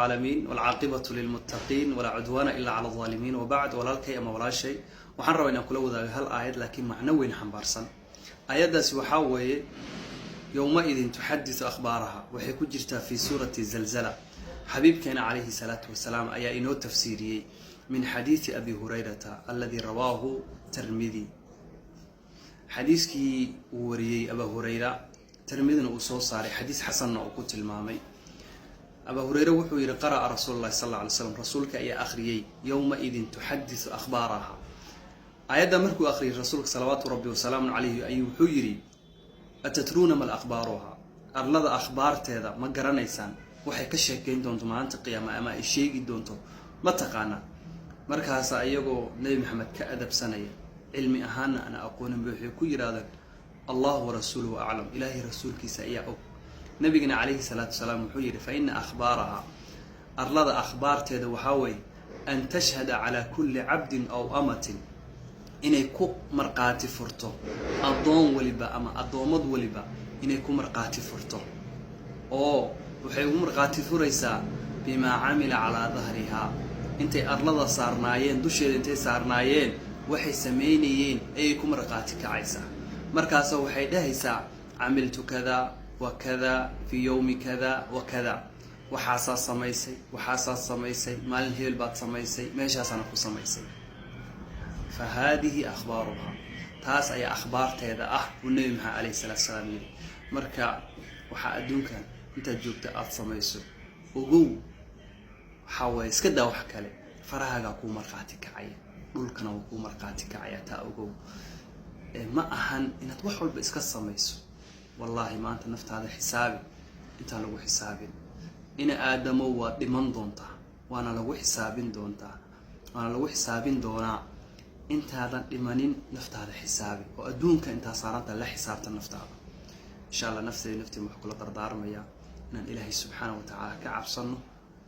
Alamiin walcaaqibatu lilmuttaqiin, walaa cudwaana ilaa cala alaalimiin, wabacd. Walaalkay ama walaashay, waxaan rabaa inaan kula wadaago hal aayad, laakiin macno weyn xambaarsan. Aayaddaasi waxaa weeye "يومئذ تحدث أخبارها". Waxay ku jirtaa في suurati Zalzala. Xabiibkeena calayhi salaatu wasalaam ayaa inoo tafsiiriyey min xadiisi Abi Hurayrata alladii rawaahu Tirmidi. Xadiiskii uu wariyey Aba Hurayra, Tirmidina uu soo saaray, xadiis xasanna uu ku tilmaamay. Aba Hureyre wuxuu yihi: "قرأ رسول الله صلى الله عليه وسلم", rasuulka ayaa akhriyey "يومئذ تحدث أخبارها". Aayadda markuu akhriyay rasuulka salawaatu rabbi wasalaamu calayhi ayuu wuxuu yidhi: "أتدرون ما أخبارها?" Arlada akhbaarteeda ma garanaysaan? Waxay ka sheekeyn doonto maalinta qiyaama ama ay sheegi doonto ma taqaanaa? Markaasa iyagoo Nebi Maxamed ka adabsanaya, cilmi ahaanna ana aqooninba, waxay ku yidhahdeen: "الله ورسوله أعلم", Ilaahay rasuulkiisa ayaa og. Nabigana calayhi salaatu wasalaam wuxuu yidhi: "فإن أخبارها", arlada akhbaarteeda waxaa weeye "أن تشهد على كل عبد أو أمة", inay ku marqaati furto addoon waliba ama addoommad waliba, inay ku marqaati furto, oo waxay ugu marqaati furaysaa "بما عمل على ظهرها", intay arlada saarnaayeen, dusheeda intay saarnaayeen, waxay samaynayeen ayay ku marqaati kacaysaa. Markaasa waxay dhahaysaa: "عملت كذا وكذا في يوم كذا وكذا", waxaasaa samaysay, waxaasaa samaysay, maalin hebel baad samaysay, meeshaasaana ku samaysay. "فهذه أخبارها", taas ayaa akhbaarteeda ah, uu Nebi Maxamed calayhi salaatu salaam yidhi. Marka waxaa adduunkan intaad joogta aada samayso, ogow, waxaa waye iska daa wax kale, farahaagaa kuu markhaati kacaya, dhulkana wuu kuu markhaati kacaya. Taa ogow. Ma ahan inaad wax walba iska samayso. Wallaahi, maanta naftaada xisaabi intaan lagu xisaabin. Ina aadamow, waad dhiman doontaa, waana lagu xisaabin doontaa, waana lagu xisaabin doonaa. Intaadan dhimanin naftaada xisaabi, oo adduunka intaa saaranta la xisaabta naftaada, insha Allah. Nafteeda, naftiin waxaa kula dardaarmayaa inaan Ilaahay subxaana wa tacaala ka cabsano,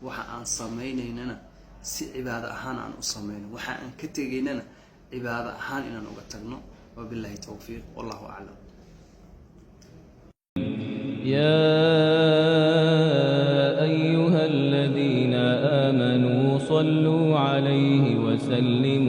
waxa aan samaynaynana si cibaado ahaan aan u samayno, waxa aan ka tegaynana cibaado ahaan inaan uga tagno. وبالله التوفيق، والله أعلم. يا أيها الذين آمنوا صلوا عليه وسلموا.